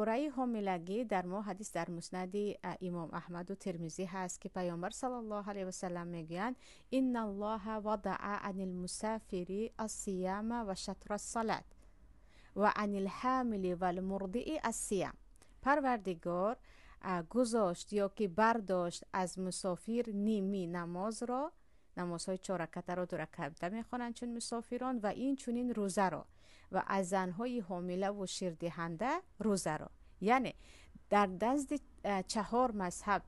Бораи ҳомилагӣ дар мо ҳадис дар Муснади Имом Аҳмаду Термизӣ ҳаст, ки Паёмбар саллаллоҳу алайҳи васалам мегӯянд: «Инналлоҳа вадаъа анил мусафири ассияма ва шатра ссалат ва анил ҳамили вал мурдии ассиям». Парвардигор гузошт ё ки бардошт аз мусофир ними намозро, намозҳои чорракатаро дураката мехонанд чун мусофирон, ва инчунин рӯзаро, ва аз занҳои ҳомилаву ширдиҳанда рӯзаро. Яъне дар назди чаҳор мазҳаб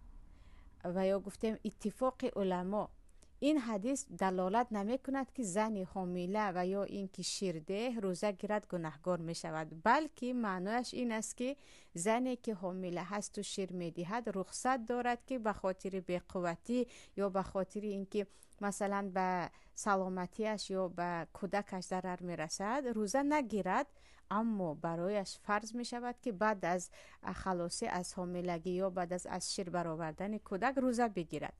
ва ё гуфтем иттифоқи уламо, ин ҳадис далолат намекунад, ки зани ҳомила ва ё ин ки ширдеҳ рӯза гирад, гунаҳгор мешавад, балки маънояш ин аст, ки зане ки ҳомила ҳасту шир медиҳад, рухсат дорад, ки ба хотири беқувватӣ ё ба хотири ин ки масалан ба саломатиаш ё ба кӯдакаш зарар мерасад, рӯза нагирад. Аммо барояш фарз мешавад, ки баъд аз халосӣ аз ҳомилагӣ ё баъд аз шир баровардани кӯдак рӯза бигирад.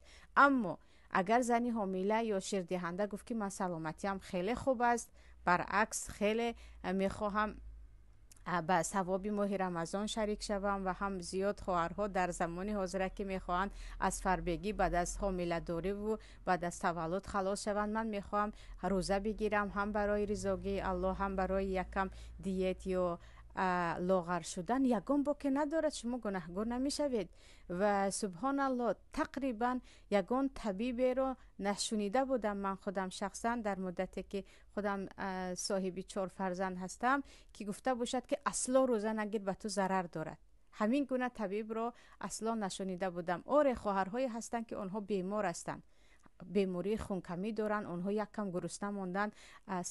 Аммо агар зани ҳомила ё ширдиҳанда гуфт, ки ман саломатиам хеле хуб аст, баръакс, хеле мехоҳам ба савоби моҳи Рамазон шарик шавам, ва ҳам зиёд хоҳарҳо дар замони ҳозира, ки мехоҳанд аз фарбегӣ баъд аз ҳомиладориву баъд аз таваллуд халос шаванд, ман мехоҳам рӯза бигирам ҳам барои ризогии Аллоҳ, ҳам барои якам диет ё лоғар шудан, ягон боке надорад, шумо гунаҳгор намешавед. Ва субҳоналло, тақрибан ягон табиберо нашунида будам ман худам шахсан дар муддате ки худам соҳиби чор фарзанд ҳастам, ки гуфта бошад, ки асло рӯза нагир, ба ту зарар дорад. Ҳамин гуна табибро асло нашунида будам. Оре, хоҳарҳое ҳастанд, ки онҳо бемор ҳастанд, бемории хункамӣ доранд, онҳо як кам гурусна мондан,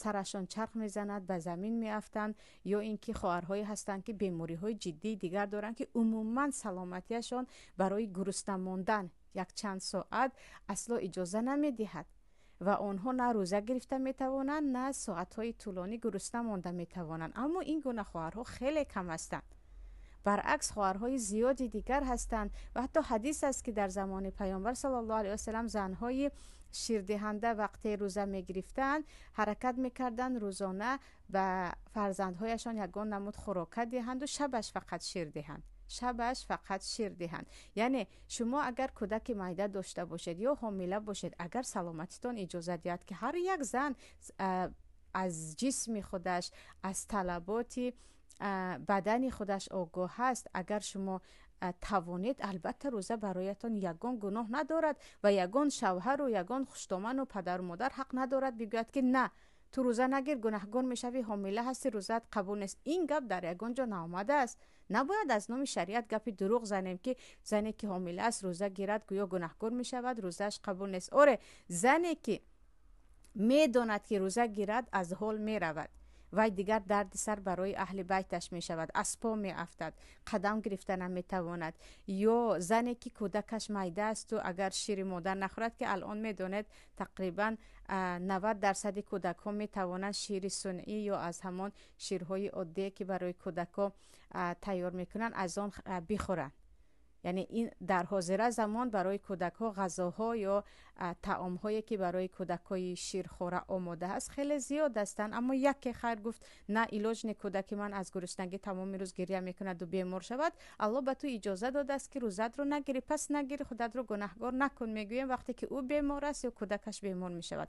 сарашон чарх мезанад, ба замин меафтанд, ё ин ки хоҳарҳое ҳастанд, ки бемориҳои ҷиддии дигар доранд, ки умуман саломатиашон барои гурусна мондан якчанд соат асло иҷоза намедиҳад ва онҳо на рӯза гирифта метавонанд, на соатҳои тӯлонӣ гурусна монда метавонанд. Аммо ин гуна хоҳарҳо хеле кам ҳастанд. Баръакс, хоҳарҳои зиёди дигар ҳастанд ва ҳатто ҳадис аст, ки дар замони Паёмбар саллаллоҳу алайҳи васалам занҳои ширдиҳанда вақте рӯза мегирифтанд, ҳаракат мекарданд рӯзона ба фарзандҳояшон ягон намуд хӯрока диҳанду шабаш фақат шир диҳанд, шабаш фақат шир диҳанд. Яъне шумо агар кӯдаки майда дошта бошед ё ҳомила бошед, агар саломатитон иҷоза диҳад, ки ҳар як зан аз ҷисми худаш, аз талаботи бадани худаш огоҳ ҳаст, агар шумо тавонед, албатта, рӯза бароятон ягон гуноҳ надорад ва ягон шавҳару ягон хуштоману падару модар ҳақ надорад бигӯяд, ки на, ту рӯза нагир, гунаҳгор мешавӣ, ҳомила ҳастӣ, рӯзаат қабул нест. Ин гап дар ягон ҷо наомадааст. Набояд аз номи шариат гапи дурӯғ занем, ки зане ки ҳомила аст, рӯза гирад, гӯё гунаҳгор мешавад, рӯзааш қабул нест. Оре, зане ки медонад, ки рӯза гирад, аз ҳол меравад, вай дигар дарди сар барои аҳли байташ мешавад, аз по меафтад, қадам гирифта наметавонад, ё зане ки кӯдакаш майда асту агар шири модар нахӯрад, ки алон медонед, тақрибан 90 дарсади кӯдакҳо метавонанд шири сунъӣ ё аз ҳамон ширҳои оддие, ки барои кӯдакҳо тайёр мекунанд, аз он бихӯранд. Яъне ин дар ҳозира замон барои кӯдакҳо ғазоҳо ё таомҳое, ки барои кӯдакҳои ширхора омода аст, хеле зиёд ҳастанд. Аммо яке хайр гуфт: на, илоҷ не, кӯдаки ман аз гуруснагӣ тамоми рӯз гиря мекунаду бемор шавад. Алло ба ту иҷоза додааст, ки рӯзатро нагирӣ, пас нагири, худатро гунаҳгор накун, мегӯем, вақте ки ӯ бемор аст ё кӯдакаш бемор мешавад.